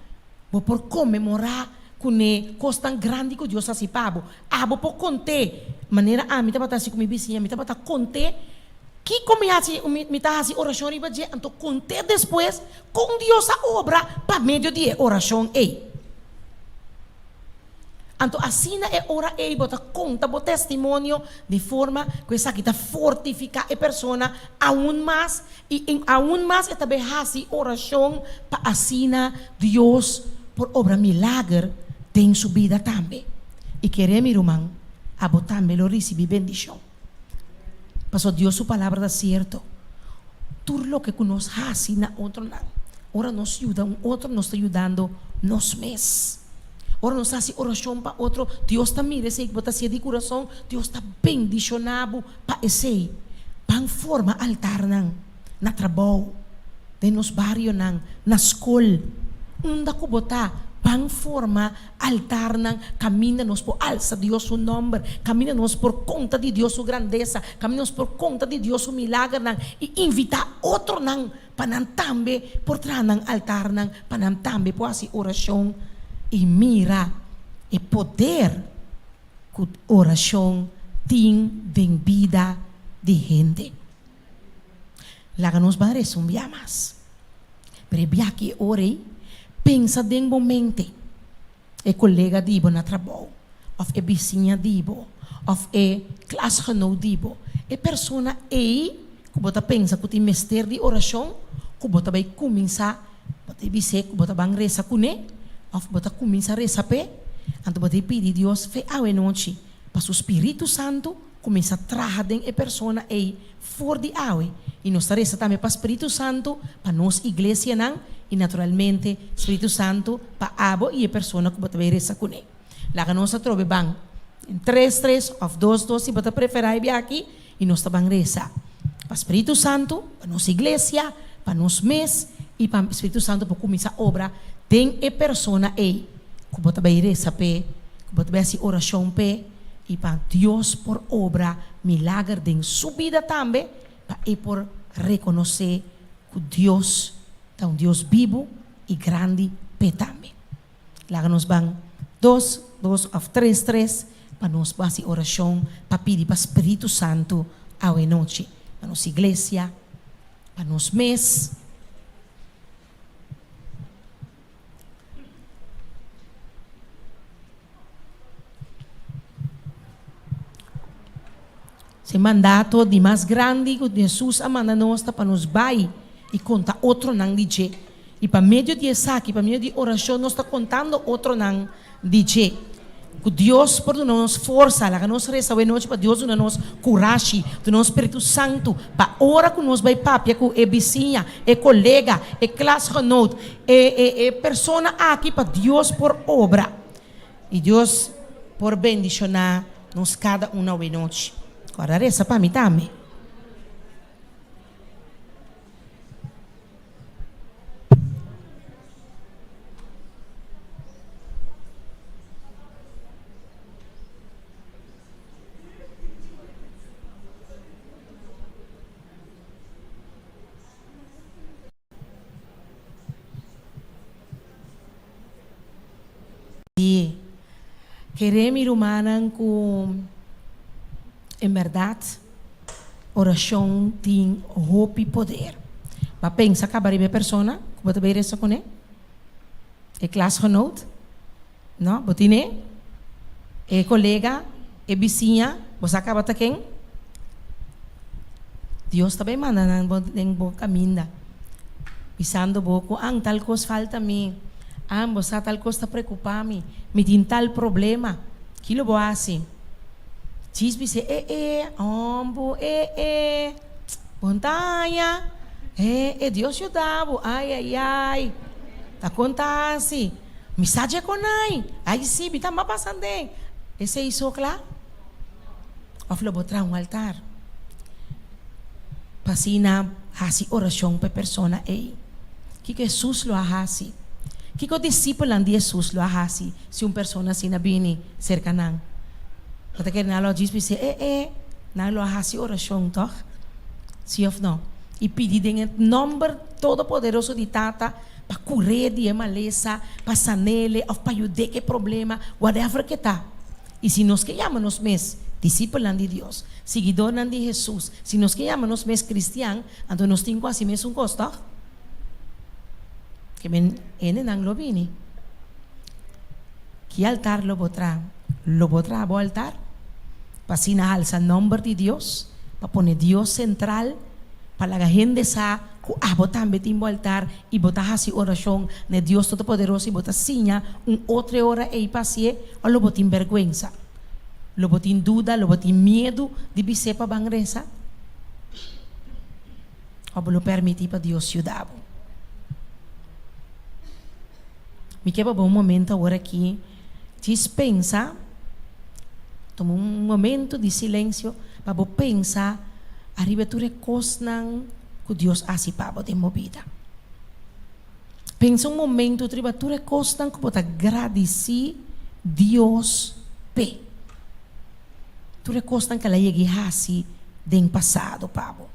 Bo por konmemorá kuné kosnan grandi ku Dios hasi pa bo. Abo por kont'é, manera ami tabata hasi ku mi bisiña, mi tabata kont'é kiko mi hasi, mi ta hasi orashon riba dje, anto kont'é despues kon Dios a obra pa medio di e orashon ei. Anto asina e ora ei bo ta konta bo testimonio di forma ku esaki ta fortifiká e persona aun mas i aun mas e ta bai hasi orashon pa asina Dios por obra milager den su bida tambe. I kere mi ruman, abo tambe lo risibí bendishon. Pasobra Dios su palabra ta sierto. Tur loke ku nos hasi na otronan, ora nos yuda un otro nos ta yudando nos mes. Ora nos hasi orashon pa otro, Dios ta mira esei ku bo ta hasié di kurason, Dios ta bendishoná bo pa esei. Ban forma altarnan na trabou, den nos barionan, na skol, unda ku bo ta, ban forma altarnan kaminda nos por alsa Dios su nòmber, kaminda nos por konta di Dios su grandesa, kaminda nos por konta di Dios su milagernan i invitá otronan pa nan tambe por traha nan altarnan, pa nan tambe por hasi orashon i mira e poder ku orashon tin den bida di hende. Laga nos ban resa un bia mas. Pero e bia ki e ora ei, pensa den bo mente e kolega di bo na trabou, òf e bisiña di bo, òf e klasgenoot di bo. E persona ei ku bo ta pensa ku tin mester di orashon, ku bo ta bai kuminsá, bo ta bis'é ku bo ta ban resa kuné, òf bo ta kuminsá resa p'e, anto bo ta pidi Dios fe awenochi pa su spiritu santu kuminsá traha den e persona ei for di awe i nos ta resa tambe pa Spiritu Santu pa nos iglesianan i naturalmente Spiritu Santu pa abo i e persona ku bo ta bai resa kuné. Laga nos atrobe ban den tres tres òf dos dos si bo ta preferá e biaha aki i nos ta ban resa pa Spiritu Santu pa nos iglesia, pa nos mes i pa Spiritu Santu por kuminsá obra den e persona ei ku bo ta bai resa p'e, ku bo ta bai hasi orashon p'e. I pa Dios por obra milager den su bida tambe, pa e por rekonosé ku Dios ta un Dios bibu i grandi p'e tambe. Laga nos ban dos, dos òf tres, tres, pa nos por hasi orashon pa pidi pa Spiritu Santu awe nochi, pa nos iglesia, pa nos mes. E mandato di mas grandi ku Hesus a manda nos ta pa nos bai i konta otronan di dje. I pa medio di esaki, pa medio di orashon, nos ta kontando otronan di dje. Ku Dios por duna nos forsa, laga nos resa awe nochi pa Dios duna nos kurashi, duna nos Spiritu Santu, pa ora ku nos bai papia ku e bisiña, e kolega, e klasgenoot, e e e persona aki pa Dios por obra i Dios por bendishoná nos kada un awe nochi. Kòrda resa pa mi tambe. Kere mi rumannan ku en bèrdat orashon tin hopi poder. Bo a pensa kaba riba e persona ku bo ta bay resa kuné? E klasgenoot? No, bo tine? E kolega? E bisiña? Bo sa kaba ta ken? Dios ta bay manda nan bo den bo kaminda, bisando bo ku an tal kos falta mi, an bo sa tal kos ta preokupa mi, mi tin tal problema. Ki lo bo hasi? Djis bis'é, E e, hombo, e e, bo no ta haña, e e, Dios yuda bo, ai ai ai, ta kon ta hasi? Mi sa dje kon ai, ai si, mi tamba pasa den. Esei so kla? Òf lo bo traha un altar pa asina hasi orashon pa e persona ei? Kiko Hesus lo a hasi? Kiko disipelnan di Hesus lo a hasi si un persona asina bini serka nan? Bo ta kere nan lo a djis bis'é, E e, nan lo a hasi orashon, tòg? Sí òf nò? I pidi den e nòmber todopoderoso di Tata pa kur'é di e malesa, pa san'é òf pa yud'é ku e problema, whatever ke ta. I si nos ke yama nos mes disipelnan di Dios, siguidornan di Hesus, si nos ke yama nos mes kristian, anto nos tin ku hasi mesun kos, tòg? Ke men hendenan lo bini. Ki altar lo bo traha? Lo bo traha bo altar pa asina halsa nòmber di Dios, pa pone Dios sentral, pa laga hende sa ku abo tambe tin bo altar i bo ta hasi orashon na e Dios Todopoderoso i bo ta siña un otro e ora ei pa hasié, o lo bo tin bèrgwensa? Lo bo tin duda? Lo bo tin miedu di bis'é pa ban resa? O bo lo pèrmití pa Dios yuda bo? Mi ke pa bo un momento awor aki djis pensa, tuma un momento di silensio pa bo pensa ariba tur e kosnan ku Dios hasi pa bo den bo bida. Pensa un momento riba tur e kosnan ku bo ta gradisí Dios p'e. Tur e kosnan ku el a yega i hasi den pasado pa bo.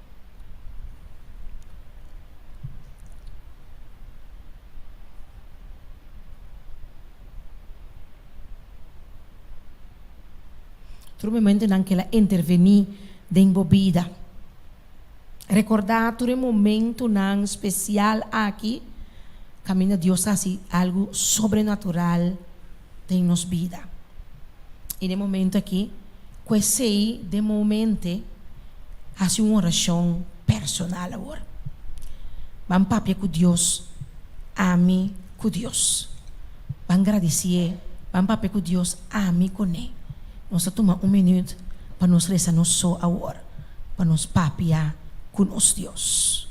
Tur momentonan ku el a intervení den bo bida. Rekordá tur e momentonan spesial aki kaminda Dios a hasi algu sobrenatural den nos bida. I den momento aki, ku esei den bo mente, hasi un orashon personal awor. Ban papia ku Dios, ami ku Dios. Ban gradisié, ban papia ku Dios, ami kuné. Nos ta tuma un minüt pa nos resa nos so awor, pa nos papia ku nos Dios.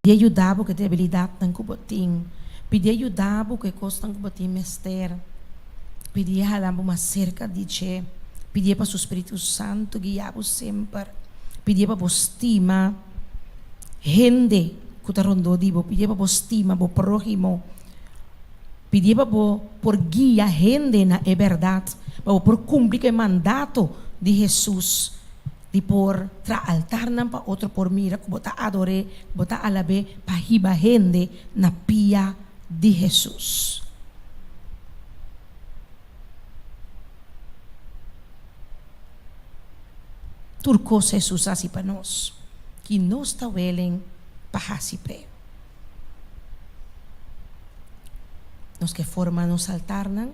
Pidi e yuda bo ku e debilidatnan ku bo tin. Pidi e yuda bo ku e kosnan ku bo tin mester. Pidi e hala bo mas serka di dje. Pidi e pa su spiritu santu guia bo semper. Pidi e pa bo stima hende ku ta rondó di bo. Pidi e pa bo stima bo próhimo. Pidi pa bo por guia hende na e bèrdat, pa bo por kumpli ku e mandato di Hesus di por traha altarnan pa otro por mira ku bo ta ador'é, ku bo ta alab'é, pa hiba hende na pia di Hesus. Tur kos Hesus hasi pa nos, ki nos ta welen pa hasi p'e. Nos ke forma nos altarnan,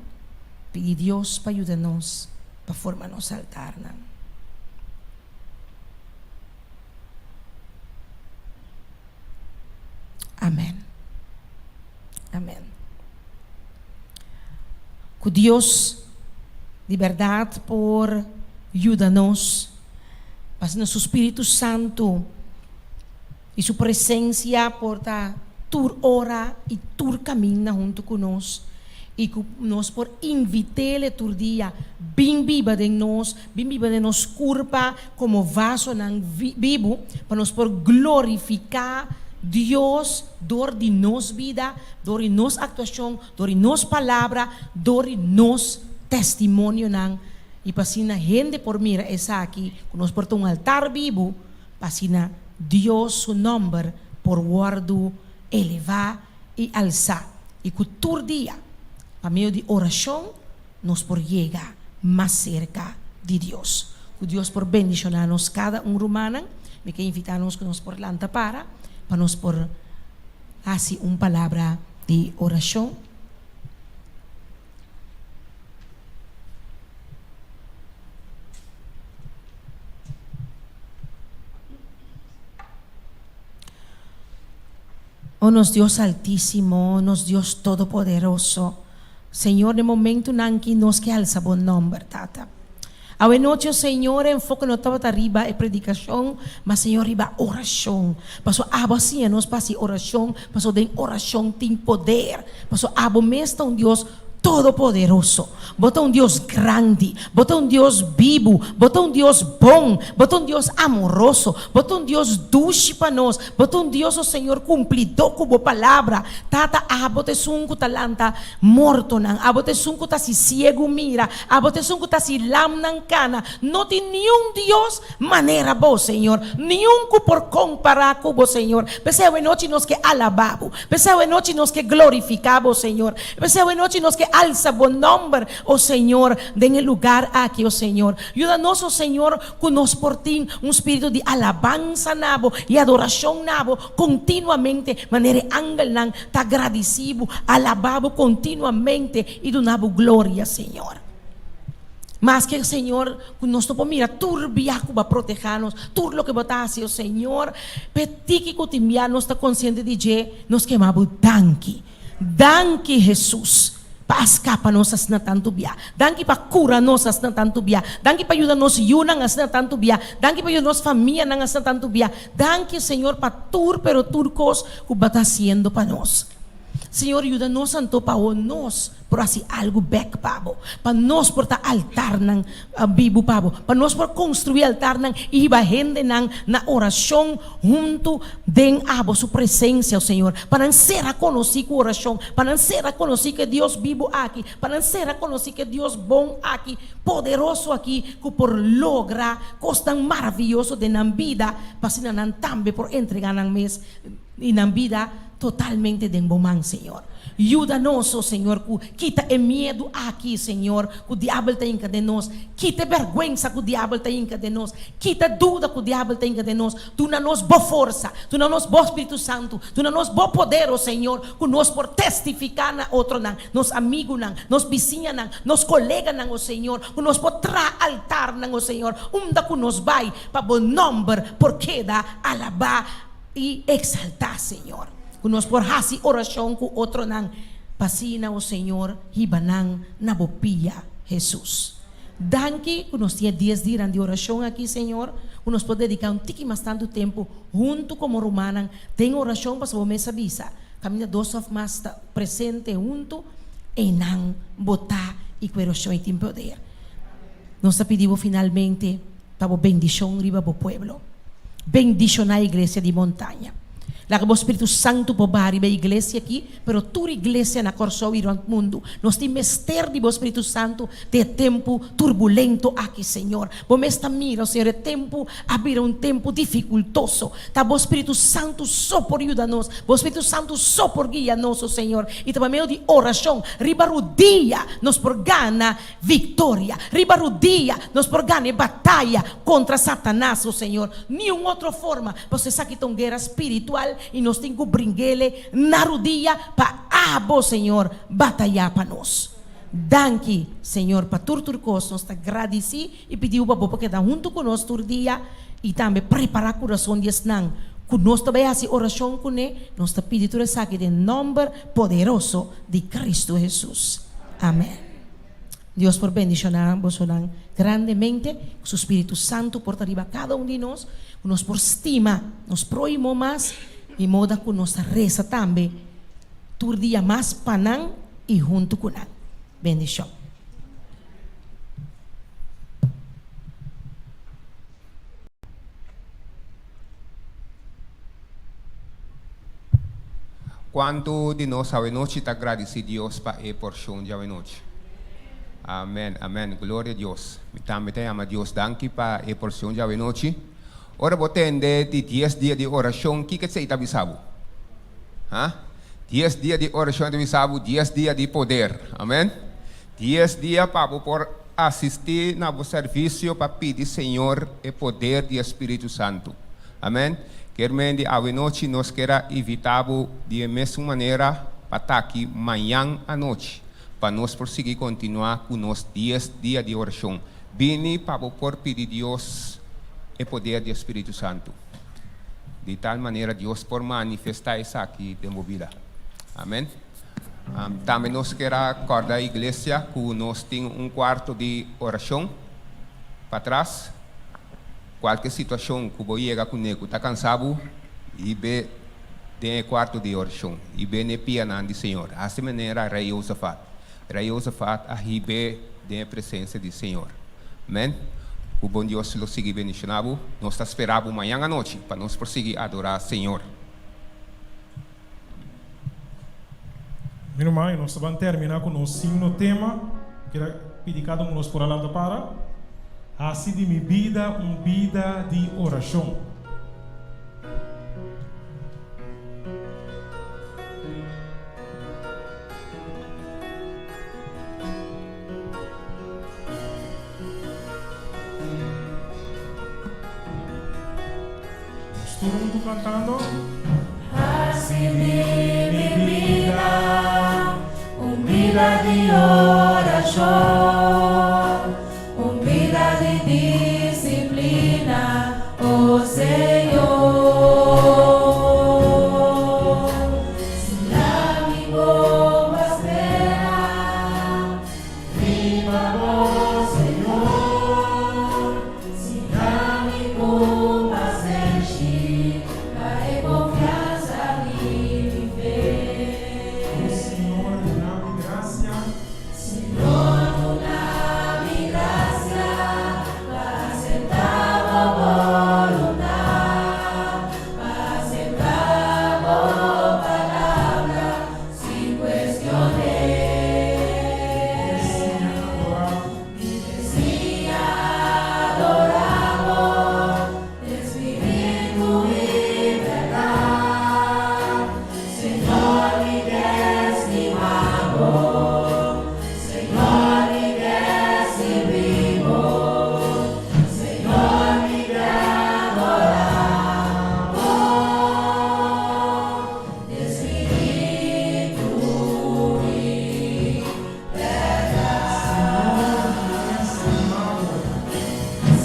pidi Dios pa yuda nos pa forma nos altarnan. Amen. Amen. Ku Dios di bèrdat por yuda nos, pa asina su Spiritu Santu I su presencia por ta tur ora i tur caminda hunto cu nos, i cu nos por invit'Ele tur dia, bin biba den nos, bin biba den nos curpa como vasonan bibu, pa nos por glorifica Dios dor di nos bida, dor di nos actuacion, dor di nos palabra, dor di nos testimonionan. I pa asina hende por mira esaki, ku nos por ta un altar bibu, pa asina Dios su nòmber por wòrdu elevá i alsá, i ku tur dia, pa medio di orashon, nos por yega mas serka di Dios. Ku Dios por bendishoná nos kada un rumannan. Mi ke invitá nos ku nos por lanta para, pa nos por hasi un palabra di orashon. Oh nos Dios Altísimo, nos Dios Todopoderoso, Señor, den momentunan ki nos ke alsa Bo nomber, Tata. Awe nochi, oh Señor, e enfoke no tabata riba e predikashon, ma Señor riba orashon. Paso Abo a siña nos pa hasi orashon, paso den orashon tin poder. Paso Abo mes ta un Dios Todopoderoso. Bo ta un Dios grandi, Bo ta un Dios bibu, Bo ta un Dios bon, Bo ta un Dios amoroso, Bo ta un Dios dushi pa nos, Bo ta un Dios, o Señor, kumplidó ku Bo palabra. Tata, abo ta esun ku ta lanta mortonan, abo ta esun ku ta hasi siegu mira, abo ta esun ku ta hasi lamnan kana. No tin niun Dios manera Bo, Señor, niun ku por kompará ku Bo, Señor. P'esei awenochi nos ke alabá Bo, p'esei awenochi nos ke glorifiká Bo, Señor, p'esei awenochi nos ke alsa Bo nòmber, o Señor, den e lugar aki, o Señor. Yuda nos, o Señor, ku nos por tin un spiritu di alabansa na Bo i adorashon na Bo kontinuamente, manera e angelnan ta gradisí Bo, alabá Bo kontinuamente i duna Bo gloria, Señor. Maske, Señor, ku nos no por mira tur bia ku Bo a protehá nos, tur loke Bo ta hasi, o Señor, p'e tiki ku tin bia nos ta konsiente di dje, nos kema Bo danki. Danki, Hesus, pa a skapa nos asina tantu bia. Danki pa kura nos asina tantu bia. Danki pa yuda nos yunan asina tantu bia. Danki pa yuda nos famianan asina tantu bia. Danki, Señor, pa tur pero tur kos ku Bo ta hasiendo pa nos. Señor, yuda nos anto pa ho nos por hasi algu bek pa bo, pa nos por ta altarnan bibu pa bo, pa nos por konstruí altarnan i hiba hendenan na orashon huntu den abo su presensia, o Señor, pa nan sera konosí ku orashon, pa nan sera konosí ku e Dios bibu aki, pa nan sera konosí ku e Dios bon aki, poderoso aki, ku por logra kosnan maravioso den nan bida, pa asina nan tambe por entregá nan mes I nan bida totalmente den bo man, Señor. Yuda nos, o Señor, ku kita e miedu aki, Señor, ku diabel ta hinka den nos. Kita e bèrgwensa ku diabel ta hinka den nos. Kita duda ku diabel ta hinka den nos. Duna nos bo forsa. Duna nos bo Spiritu Santu. Duna nos bo poder, o Señor, ku nos por testifiká na otronan, nos amigunan, nos bisiñanan, nos koleganan, o Señor, ku nos por traha altarnan, o Señor, unda ku nos bai, pa bo nòmber por keda alabá. I eksaltá, Señor. Ku nos por hasi orashon ku otronan pa asina, o Señor, hiba nan na bo pia, Hesus. Danki ku nos tin e dies dianan di orashon aki, Señor, ku nos por dediká un tiki mas tantu tempu huntu komo rumannan den orashon, pasobra bo mes a bisa, kaminda dos òf mas ta presente huntu, einan bo ta i ku e orashon ei tin poder. Nos ta pidi bo finalmente pa bo bendishon riba bo pueblo. Bendishoná iglesia di Montaña. Laga bo Spiritu Santu por baha riba e iglesia aki, pero tur iglesia na Kòrsou i rònt mundu. Nos tin mester di bo Spiritu Santu den e tempu turbulento aki, Señor. Bo mes ta mira, Señor, e tempu a bira un tempu difikultoso. Ta bo Spiritu Santu so por yuda nos. Bo Spiritu Santu so por guia nos, o Señor. I ta pa medio di orashon riba rudia nos por gana Victoria. Riba rudia nos por gana e bataya contra Satanas, o Señor. Niun otro forma, pasobra esaki ta un guera spiritual y nos tin cu bringele na rudia pa Abo, Señor, bataya pa nos. Danki, Señor, pa tur tur cos. Nos ta gradici y pidiu pa Bo por keda hunto cu nos tur dia y tambe prepara curason di esnan cu nos ta bay haci oracion cune. Nos ta pidi tur esaki den nomber poderoso di Cristo Jesus. Amen. Dios por bendiciona bosonan grandemente, cu su Spiritu Santo por ta riba cada un di nos, cu nos por stima nos prohimo mas di moda cu nos ta reza tambe tur dia mas pa nan y hunto cu nan. Bendicion. Cuanto di nos awenochi ta gradici Dios pa e porcion djawenochi? Amèn, amèn. Gloria Dios. Mi tambe ta yama Dios danki pa e porshon djawe nochi. Ora bo tende di dies dia di orashon, kiko esei ta bisa bo? Ha? Dies dia di orashon ta bisa bo dies dia di poder. Amèn. Dies dia pa bo por asistí na bo servisio pa pidi Señor e poder di e Spiritu Santu. Amèn. Kier men di awe nochi nos kier a invitá bo di e mesun manera pa ta aki mañan anochi pa nos por sigui kontinuá ku nos dies dia di orashon. Bini pa bo por pidi Dios e poder di e Spiritu Santu. Di tal manera Dios por manifestá esaki den bo bida. Amèn. Tambe nos kier a kòrda iglesia ku nos tin un kuarto di orashon patras. Kualke situashon ku bo yega kuné ku ta kansa bo, hib'é den e kuarto di orashon. Hib'é n'e pianan di Señor. Hasi manera Rei Josafat. Rei Josafat a hib'é den e presensia di Señor. Amèn. Ku bon Dios lo sigui bendishoná bo. Nos ta spera bo mañan anochi pa nos por sigui adorá Señor. Mi ruman, i nos ta ban terminá ku nos signo tema. Mi kier a pidi kada un nos por a lanta para. Hasi di mi bida un bida di orashon. Nos tur huntu kantando. Hasi di mi bida un bida di orashon, un bida di disiplina, o Señor. Siña mi kon pa spera riba bo, Señor. Siña mi ku pasenshi pa e konfiansa di mi fe. O Señor, duna mi grasia. Señor, duna mi grasia pa aseptá bo boluntat, pa aseptá bo palabra sin kuestion'é. Siña adorá. Mi te siña adorá bo den spiritu i bèrdat. Señor, mi ke stima bo. Señor, mi ke sirbi bo. Señor, mi ke adorá bo den spiritu i Señor, mi ke stima bo.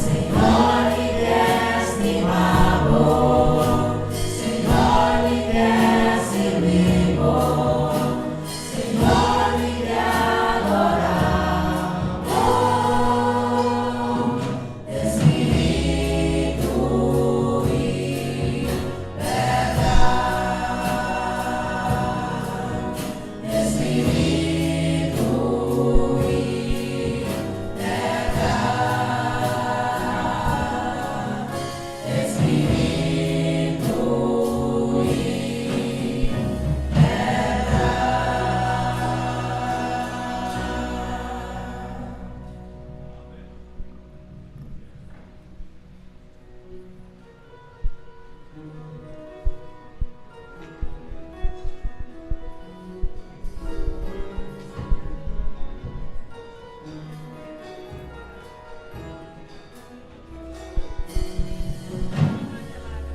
Señor, mi ke stima bo. Señor, mi ke sirbi bo. Señor, mi ke adorá bo. Den spiritu i bèrdat. Espíritu i bèrdat. Espíritu i bèrdat.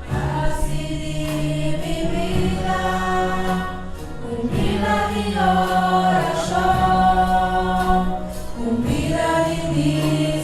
Hasi di mi bida un bida di orashon, un bida di.